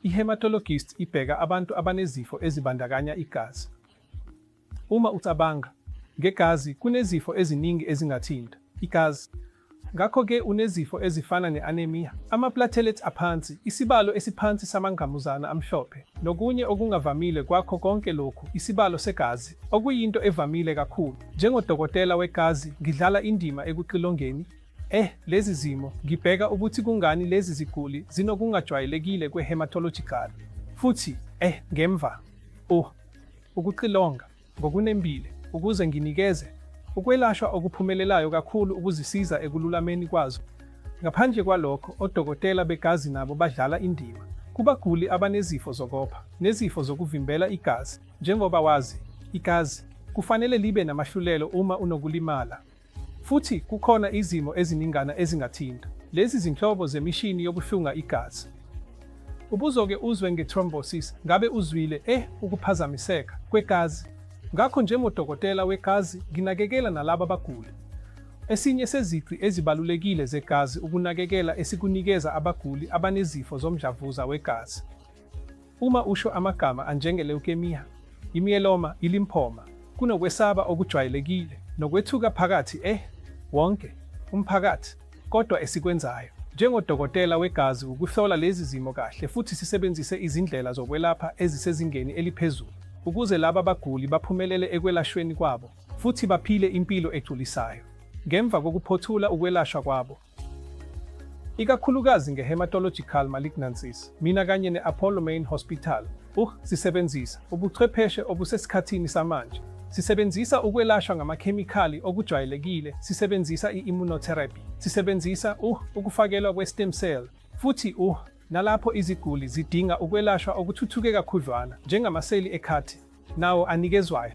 I-hematologist ibheka abantu abanezifo ezibandakanya igazi. Uma ucabanga ngegazi, kunezifo eziningi ezingathinta igazi. Ngakho-ke unezifo ezifana ne-anemia, ama-platelets aphansi, isibalo esiphansi samangqamuzana amhlophe, nokunye okungavamile kwakho konke lokhu, isibalo segazi, okuyinto evamile kakhulu. Njengodokotela wegazi, ngidlala indima ekuxilongeni eh lezi zimo, ngibheka ukuthi kungani lezi ziguli zinokungajwayelekile kwe-hematological. Futhi eh ngemva ukuxilonga ngokunembile ukuze nginikeze ukwelashwa okuphumelelayo kakhulu ukuzisiza ekululameni kwazo. Ngaphandle kwalokho, odokotela begazi nabo badlala indima kubaguli abanezifo zokopha nezifo zokuvimbela igazi. Njengoba wazi, igazi kufanele libe namahlulelo uma unokulimala. Futhi kukhona izimo eziningana ezingathinta lezi zinhlobo zemishini yokuhlunga igazi. Ubuzoke uzwe nge-thrombosis, ngabe uzwile, eh, ukuphazamiseka kwegazi. Ngakho njengodokotela wegazi nginakekela nalaba baguli. Esinye sezici ezibalulekile zegazi ukunakekela esikunikeza abaguli abanezifo zomdlavuza wegazi. Uma usho amagama anjenge-leukemia, i-myeloma, i-lymphoma, kunokwesaba okujwayelekile nokwethuka phakathi eh wonke umphakathi. Kodwa esikwenzayo njengodokotela wegazi wukuhlola lezi zimo kahle futhi sisebenzise izindlela zokwelapha ezisezingeni eliphezulu ukuze laba baguli baphumelele ekwelashweni kwabo futhi baphile impilo egculisayo ngemva kokuphothula ukwelashwa kwabo. Ikakhulukazi nge-hematological malignancies, mina kanye ne-Apollo Main Hospital, sisebenzisa ubuchwepheshe obusesikhathini samanje. Sisebenzisa ukwelashwa ngamakhemikhali okujwayelekile, sisebenzisa i-immunotherapy, sisebenzisa ukufakelwa kwe-stem cell, futhi nalapho iziguli zidinga ukwelashwa okuthuthuke kakhudlwana, njengamaseli ekhathi, nawo anikezwayo.